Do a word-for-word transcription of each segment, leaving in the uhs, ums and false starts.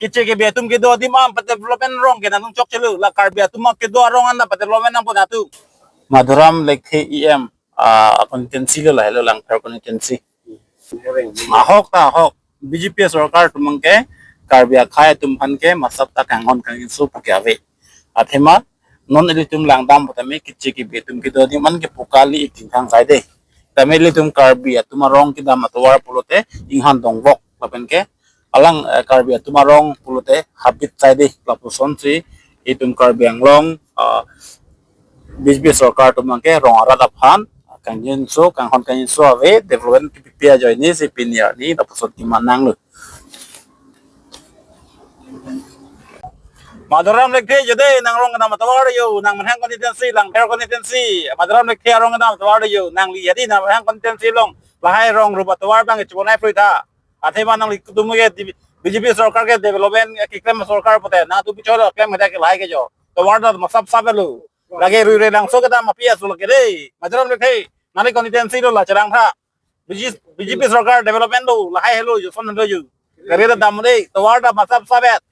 Keche kebe atum kedo adim an pa development rong ke nangtum chokchelo. La Karbi atum kedo arong an pa development nangpo nangtum. Madhuram Lekthe E M, ah, constituency lo, lahelo Langpher constituency. Ahok ta ahok, B J P sorkar atum abangke Karbi akhei atum aphan ke masap ta kanghon kangjinso pu ke ave. Athema non ilitum langdam tame keche kebe atum kedo adim an ke pu kali iting thang sai de. Tame ilitum Karbi atum arong kedam atovar pulote inghan dongvok lapen ke alang, eh, Karbi atum arong pulote habit sai de, lapusonsi itum Karbi Anglong, ah, B J P sorkar atum abangke rong arat aphan kangjinso, kanghon kangjinso ave, development kepipi ajoine si pini arni lapuson keman nanglo. Madhuram Lekthe, jodi nang rong kedam atovar yo, nang Menhang constituency, Langpher constituency, Madhuram Lekthe arong kedam atovar yo, nangli jodi nang Menhang constituency along lahai rong rup atovar abang chibonai phrui tha. Athema nangli kutum ke di-, B J P sorkar ke development keklem sorkar pute nangtum picholo klem ke lahai ke jo. Tovar ta masap sap lo. Lake rui re langso kedam api asul ke de. Madhuram Lekthe, nangli constituency lo la Cherangtha. B J P, B J P sorkar development lo, lahai helo jo, son lo jo. Gari ta dam de, tovar ta masap sap et.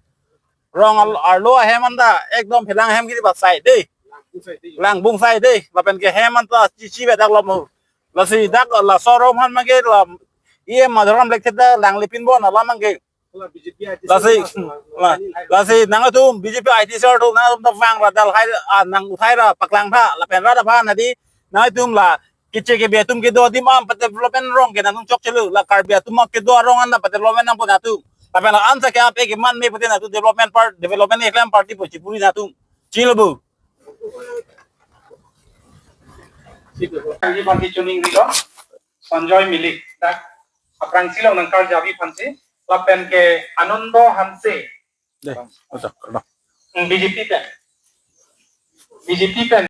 Rong al-, arlo ahem an ta ekdom phelang ahem kiri ba sai de. Langbung sai de, lapen ke hem an ta chichi bedak lo mo. Lasi dak la sorong han mangke la E M Madhuram Lekthe ta langlepin bon alam mangke. Lasi, la, lasi nangtum B J P I T cell atum nangtum ta vang ra dalhai, ah, nang uthai ra paklang tha, lapen rat aphan hadi nangtum la keche kebe atum kedo adim an pa development rong ke nangtum chokchelo, la Karbi atum kedo arong an pa development nangpo nangtum. Lapen la ansa ke ap ke man me pute nangtum development part, development keklem party po chipuri nangtum. Chilo bu. Ini bangki chuning rilo Sanjoy Milik dak aphrangsi long nangkarjavi aphansi lapen ke Anando Hanse. Deh, otak, otak. Hmm, B J P pen. B J P pen.